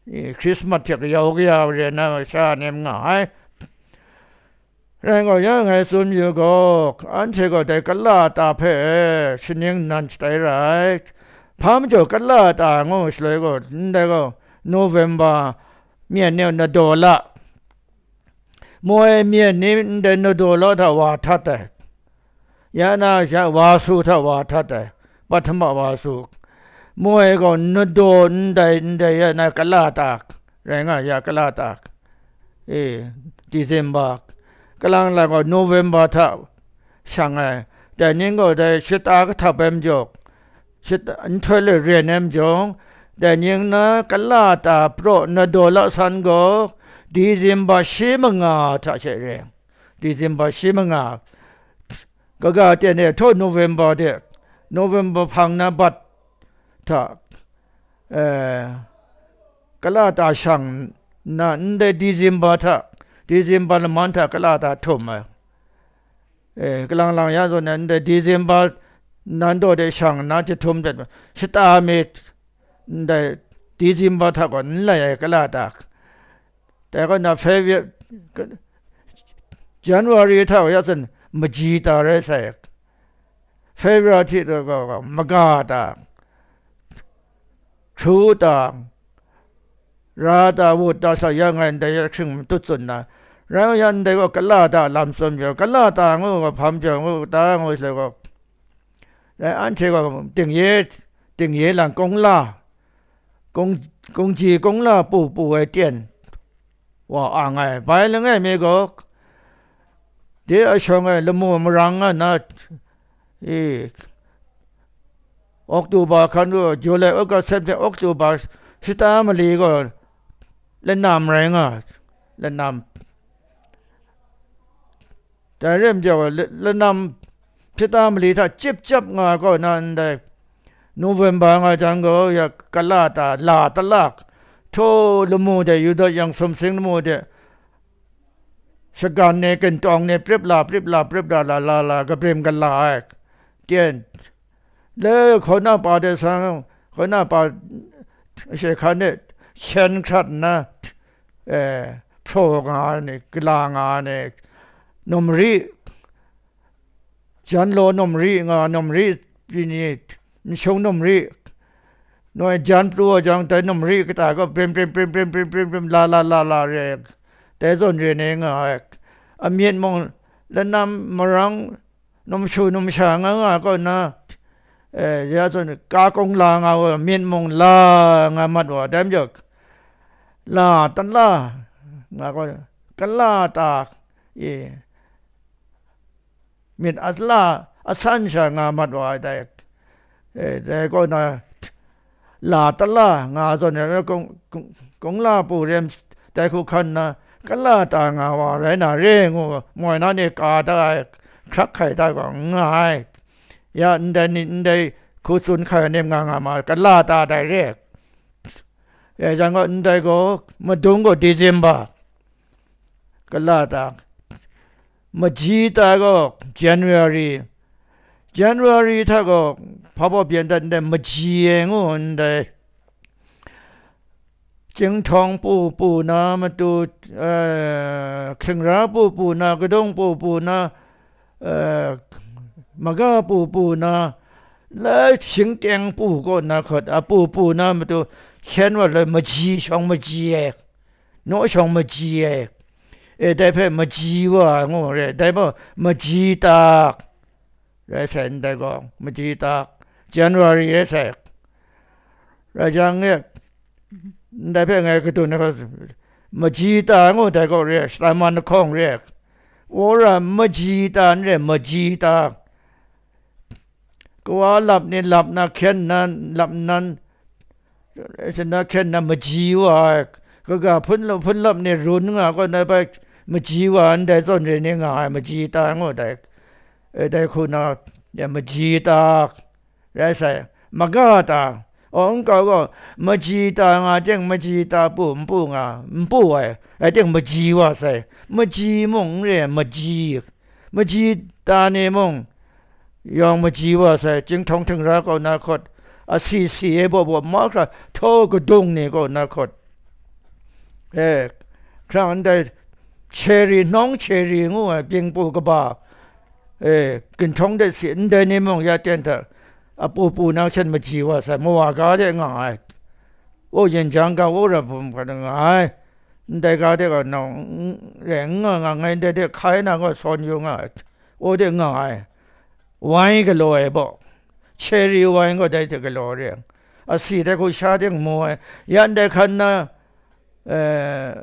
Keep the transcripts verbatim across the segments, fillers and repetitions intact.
Hkrismat hte kayau kaya re na masha nem nga ai. Rai gaw, ya ngai tsun yu gaw, anhte gaw dai kala ta hpe shaning nnan shatai ra ai. Hpa majaw kala ta ngu shaloi gaw, ndai gaw November myen ni nadaw la, moi myen ni ndai nadaw la hta wa htat ai. Ya na sha wa su hta wa htat ai, pahtama wa su. Moi gaw nadaw ndai ndai ya na kala ta, rai nga ya kala ta. E, December, kalang lang gaw November hta shang ai. Dai ning gaw dai shata kahtap ai majaw, shata, nhtoi le ren ai majaw, dai ning na kala ta praw nadaw la san gaw, December shi manga hta she re. December shi manga, kaga ten e htaw November de, November hpang na bat hta, eh, kala ta shang na ndai December hta, December laman hta kala ta htum ai. Eh, kalang lang ya zawn na ndai December nan daw de shang na jahtum dat, shata mi ndai December hta gaw n lai ai kala ta. Dai gaw na February, January hta gaw ya zawn maji ta rai sai. February hte gaw maga ta, hkru ta, ra ta, wut ta sa ya ngai ndai ya hkring matut tsun na, rai yang ndai gaw kala ta lam tsun pyaw, kala ta ngu gaw hpam pyaw ngu ta ngu shaloi gaw, dai anhte gaw tingye, tingye lang kung la, kung, kung ji kung la pu pu ai tyen wa ang ai, bai langai mi gaw, de a shawng ai lamu marang nga na, e, October hkan gaw, July, August, September, October, shata mali gaw, lanam rai nga, lanam. Dai rai majaw, la-, lanam shata mali hta chyip chyap nga kaw na ndai, November nga jang gaw, ya kala ta, la talak, htaw lamu de, Yuda yang sumsing lamu de, shagan ni, kantawng ni, prip la, prip la, prip la, la, la, la, kabrim gala ai, tyen, le hkaw na pa de sang, hkaw na pa she hkan e, hkyen hkrat nna, eh, hpraw nga ai ni, gala nga ai ni, numri, jan law numri nga, numri pyi ni, nshung numri, noi jan pru wa jang, dai numri kata gaw brim, brim, brim, brim, brim, brim, brim, la, la, la, la, re, dai zawn re ni nga ai. Amyit mung, lanam marang, numshu numsha nga nga kaw na, eh, ya zawn ka kung la nga wa, myit mung la nga mat wa, dai majaw, la tala nga kaw, kala ta, e, myit a tala, a san sha nga mat wa ai dai, eh, dai kaw na, la tala nga zawn ai, kung, kung, kung la pu rem dai hku hkan na, kala ta nga wa rai na re ngu, moi na ni ka da ai, hkrak hkai da gaw n nga ai. Ya ndai ni, ndai hku tsun hkai ai ni nga nga ma, kala ta dai re. Rai jang gaw, ndai gaw, madung gaw December, kala ta, maji ta gaw January, January hta gaw hpa baw byen dat ndai, maji ai ngu ndai, jinghtawng pu pu na matu, eh, hkingra pu pu na, kadung pu pu na, eh, maga pu pu na, la shingteng pu kaw na hkawt, a pu pu na matu, hkyen wa lai maji shawng maji ai, naw shawng maji ai, e, dai hpe maji wa ngu re, dai gaw maji ta rai sai, ndai gaw maji ta, January rai sai, rai jang e, ndai hpe ngai kadun ai hkawt, maji ta ngu dai gaw re, shata man lahkawng re, wora maji ta n re, maji ta, kawa lap ni lap na hkyen na, lap nnan, na hkyen na maji wa ai, kaga hpun lap, hpun lap ni run nga gaw, dai bai maji wa ndai zawn re ni nga ai, maji ta ngu dai, e, dai hku na, ya maji ta rai sai, maga ta, aw, n kau gaw, maji ta nga teng, maji ta pu n pu nga, n pu ai, rai teng maji wa sai, maji mung n re ai, maji, maji ta ni mung, yawng maji wa sai, jinghtawng htingra kaw na hkawt, asi si ai baw baw mahkra, htaw kadung ni kaw na hkawt, E, hkrang ndai cheri, hnawng cheri ngu ai, byingpu kaba, e, ginhtawng de si, ndai ni mung ya ten hta, a pu pu nang shen maji wa sai, mawa ga de nga ai. O yin jang ga, o ra bum ga de nga ai. Ndai ga de ga nang, n-, re n nga nga, ngai ndai de hkai na gaw sawn yu nga ai. O de nga ai. Wai galaw ai baw, cheri wai gaw dai hte galaw re ai. Asi dai hku sha ting mu ai. Ya ndai hkan na, eh,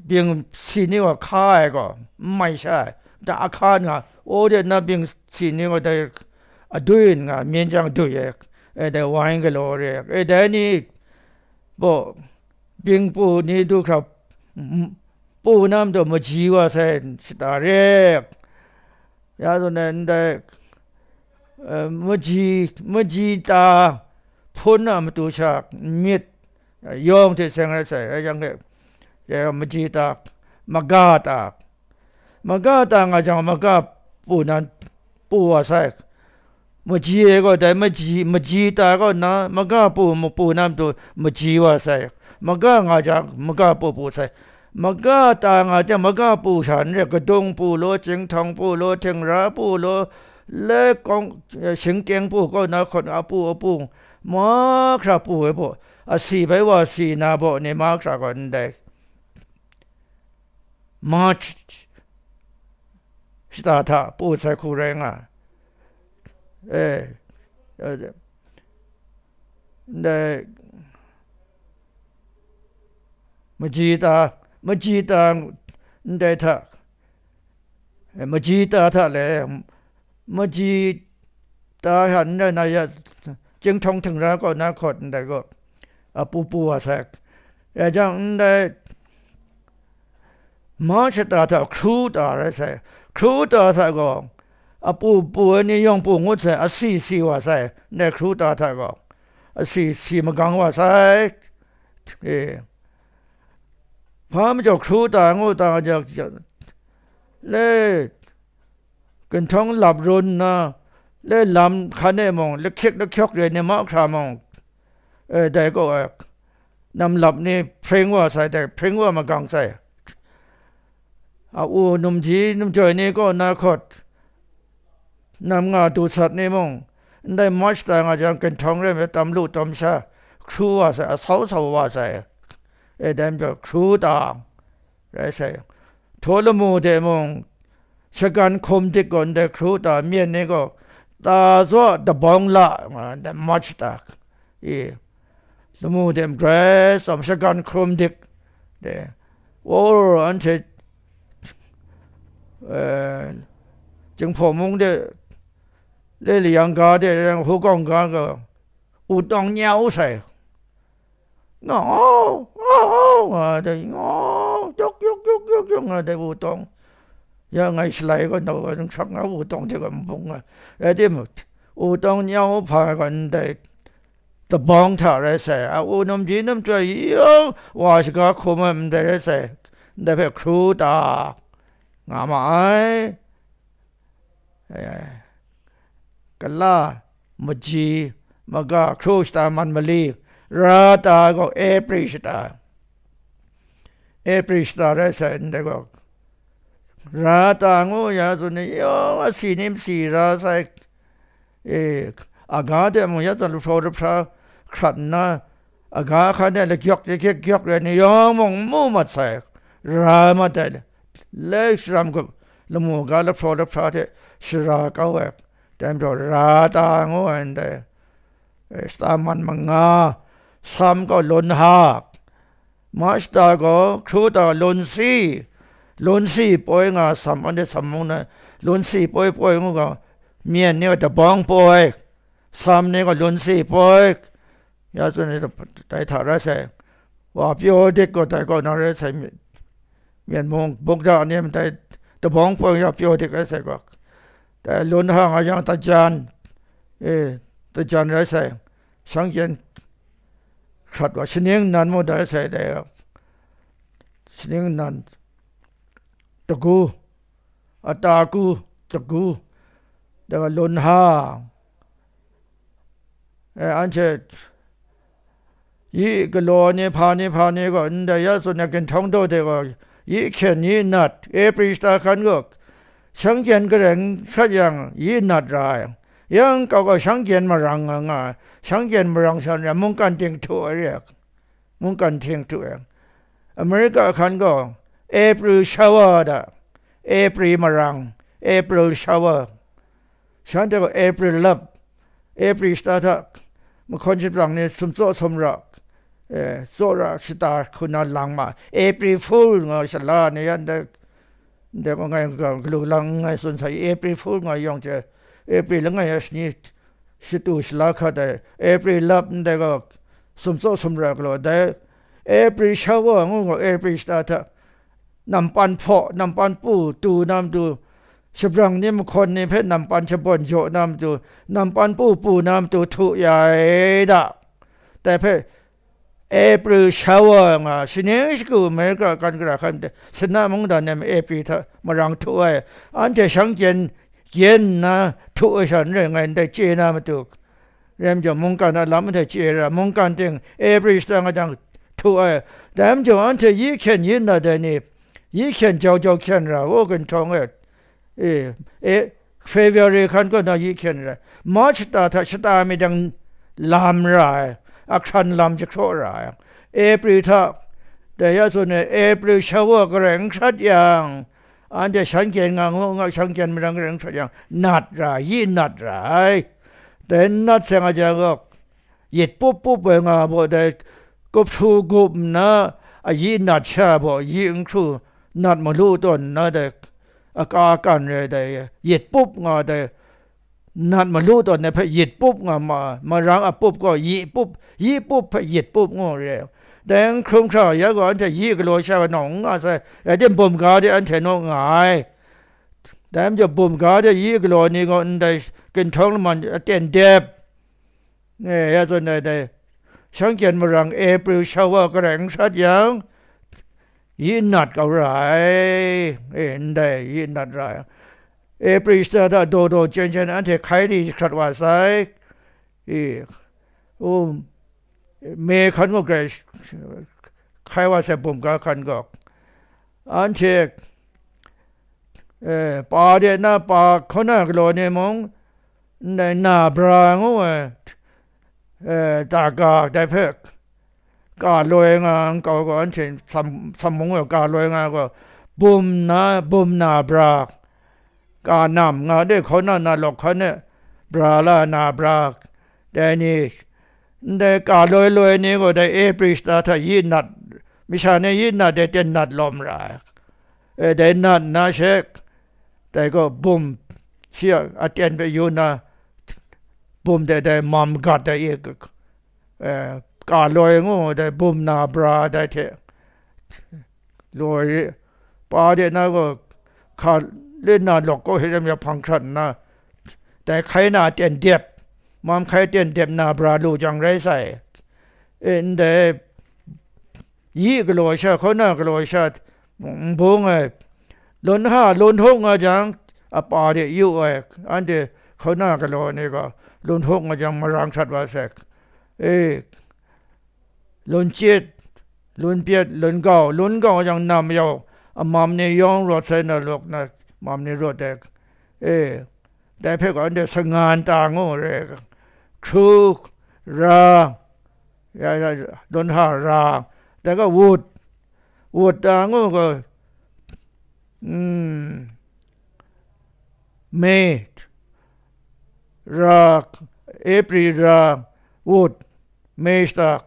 bying si ni gaw hka ai gaw, n mai sha ai. Da ahka nga, o de na bying si ni gaw dai adui nga, myen jang dui ai, eh, dai wai galaw re ai. Eh, dai ni baw, bying pu ni du hkra, m-, pu nam taw maji wa sai shata re. Ya zawn e ndai, eh, maji, maji ta hpun a matu sha myit, eh, yawng hte seng rai sai, rai yang e, ya maji ta, maga ta, maga ta nga jang, maga pu nan pu wa sai. Maji e gaw dai maji, maji ta gaw na, maga pu, mapu na matu maji wa sai. Maga nga jang, maga pu pu sai. Maga ta nga jang, maga pu sha n re, kadung pu law, jinghtang pu law, htingra pu law, le kawng, shingkyeng pu kaw na hkawt a pu, a pu, mahkra pu ai baw, asi bai wa si na baw ni mahkra gaw ndai. March shata hta pu sai hku rai nga. E, e, ndai maji ta, maji ta ndai hta, e, maji ta hta le, maji ta hta n rai na ya, jinghtawng htingra kaw na hkawt ndai gaw, a pu pu wa sai. Rai jang, ndai ma shata hta hkru ta rai sai. Hkru ta hta gaw, a pu pu ai ni yawng pu ngut sai, asi si wa sai, ndai hkru ta hta gaw, asi si magang wa sai. E, hpa majaw hkru ta ngu ta jang, le, ginhtawng lap run nna, le lam hkan e mung, lahkyik lahkyawk re ni mahkra mung, e, dai kaw ai, nam lap ni hpring wa sai, dai hpring wa magang sai. A u numji numjoi ni kaw na hkawt, nam nga du sat ni mung, ndai March ta nga jang ginhtawng rai me tam lu tam sha, hkru wa sai, a sau sau wa sai. E, dai majaw hkru ta rai sai. Htaw lamu de mung, shagan hkum dik gaw ndai hkru ta, myen ni gaw, ta zaw dabawng la, nga ndai March ta, e, lamu de mung grai tsawm shagan hkum dik de, o, anhte, eh, Jinghpaw mung de, le layang ga de, hukawng ga gaw, wutawng nyau sai. Nga, nga, nga, nga, dai, nga, yok, yok, yok, yok, yok, nga, dai wutawng. Ya ngai shalai gaw, nau gaw, nshak nga, wutawng hte gaw nbung nga. Rai timung, wutawng nyau hpa gaw ndai dabawng hta rai sai, a u numji numjoi yawng wa shaga hkum ai ndai rai sai, ndai hpe hkru ta nga ma ai. Eh, kala, maji, maga, hkru shata man mali, ra ta gaw April shata. April shata rai sai ndai gaw. Ra ta ngu ya tsun ni, yawng a si ni masi ra sai. E, aga de mung ya tsun lahpraw lahpra hkrat nna, aga hkan e lagyawk lagyawk rai ni yawng mung n mu mat sai. Ra mat ai. Lai sharam gup lamu ga lahpraw lahpra hte shara kau ai, dai majaw ra ta ngu ai ndai, e, shata man manga, sam gaw lun hak, ma shata gaw hkru ta lun si, lun si poi nga sam, anhte sam mung na lun si poi poi ngu ga, myen ni gaw dabawng poi, sam ni gaw lun si poi, ya tsun ni dai hta rai sai, wa pyaw dik gaw dai kaw na rai sai, myen, myen mung bukda ni ndai dabawng poi ya pyaw dik rai sai gaw, dai lun hang a yang tajan, e, tajan rai sai, shang yen hkrat wa, shaning nnan mung dai sai dai, shaning nnan, tagu, a ta ku, tagu, dai gaw lun hang, e, anhte yi galaw ni, hpa ni, hpa ni gaw, ndai ya tsun ai ginhtawng daw de gaw, yi hkyen, yi nat, April shata hkan gaw, shang kyen gareng hkrat yang, yi nat ra ai. Yang kau gaw shang kyen marang nga nga ai, shang kyen marang sha n rai, mungkan ting htu ai re ai, mungkan ting htu ai. America hkan gaw, April shower da, April marang, April shower. Shanhte gaw April lap, April shata hta, mahkawn shabrang ni sumtsaw sumra, eh, tsawra shata hku na lang ma, April Fool nga shala ni yan de, de ma ngai ga galu lang ngai tsun sa, April Fool nga yawng hte, April langai ya shani shatu shala hkat ai, April lap ndai gaw sumtsaw sumra galaw dai, April shower ngu gaw April shata hta, nampan hpaw, nampan pu tu na matu, shabrang ni mahkawn ni hpe nampan shabawn jaw na matu, nampan pu pu na matu htu ya ai da. Dai hpe April shower nga, shaning shagu America kan gara hkan de, sana mungdan nem April hta marang htu ai, anhte shang kyen, kyen nna htu ai sha n rai ngai ndai chye na matu, rai majaw, mungkan a lam hte chye ra, mungkan ting April shata nga jang htu ai. Dai majaw, anhte yi hkyen yi nat ai ni, yi hkyen jau jau hkyen ra, wo ginhtawng e, e, e, February hkan kaw na yi hkyen ra, March shata hta shata mi dang lam ra ai, ahkran lam jahkraw ra ai. April hta, dai ya tsun ai, April shower gareng hkrat yang, anhte shang kyen nga ngu nga, shang kyen marang gareng hkrat yang, nat ra, yi nat ra ai. Dai n nat seng a jang gaw, yit pup pup ai nga baw dai, kup htu gup nna, a yi nat sha baw, yi n hkru nat malu tawn nna dai, a ka kan rai dai, yit pup nga dai, nat malu tawn ai hpe yit pup nga ma, marang a pup gaw yi pup, yi pup hpe yit pup ngu re. Dai n hkrum hkra ya gaw anhte yi galaw sha naw n nga sai, rai timung, bum ga de anhte naw nga ai. Dai majaw bum ga de yi galaw ni gaw ndai ginhtawng laman aten dep, e, ya zawn ai dai, shang kyen marang April shower gareng hkrat yang, yi nat kau ra ai, e, ndai yi nat ra ai. April shata hta daw daw jen jen anhte hkai di jahkrat wa sai, e, um, May hkan gaw grai hkai wa sai, bum ga hkan gaw. Anhte, e, pa de na pa hkauna galaw ni mung, ndai na bra ngu ai, e, daga dai hpe, ka loi nga nkau gaw, anhte sam-, sammung gaw ka loi nga gaw, bum na, bum na bra, ka nam nga de, hkauna na lawk hkan e, bra la na bra, dai ni, ndai ka loi loi ni gaw dai April shata hta yi nat, masha ni yi nat dai ten nat lawm ra ai. E, dai nat nna she, dai gaw bum, shi a aten hpe yu nna, bum de dai mam gat ai e, e, ka loi ngu dai bum na bra dai hte loi, pa de na gaw hka le na lawk kaw hte ram ya hpang hkrat nna, dai hkai na ten dep, mam hkai ten dep na bra lu jang rai sai. E, ndai yi galaw sha, hkauna galaw sha, nbung ai, lun ha, lun huk nga jang, a pa de yu ai, anhte hkauna galaw ni gaw, lun huk nga jang marang hkrat wa sai. E, lun chyit, lun pyet, lun gau, lun gau jang nam yau, a mam ni yawng rawt sai na lawk na, mam ni rawt ai. E, dai hpe gaw anhte sangan ta ngu re, hkru, ra, ya, ya, lun ha ra, dai gaw wut, wut ta ngu gaw, mm, May, ra, April ra, wut, May shata,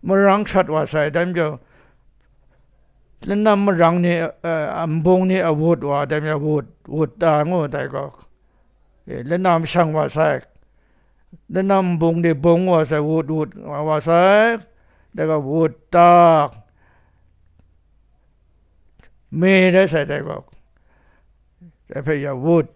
marang hkrat wa sai, dai majaw, lanam marang ni, eh, nbung ni a wut wa, dai majaw wut, wut ta ngu dai gaw, eh, lanam shang wa sai, lanam nbung ni bung wa sai, wut, wut wa sai, dai gaw wut ta, May rai sai dai gaw, dai hpe ya wut,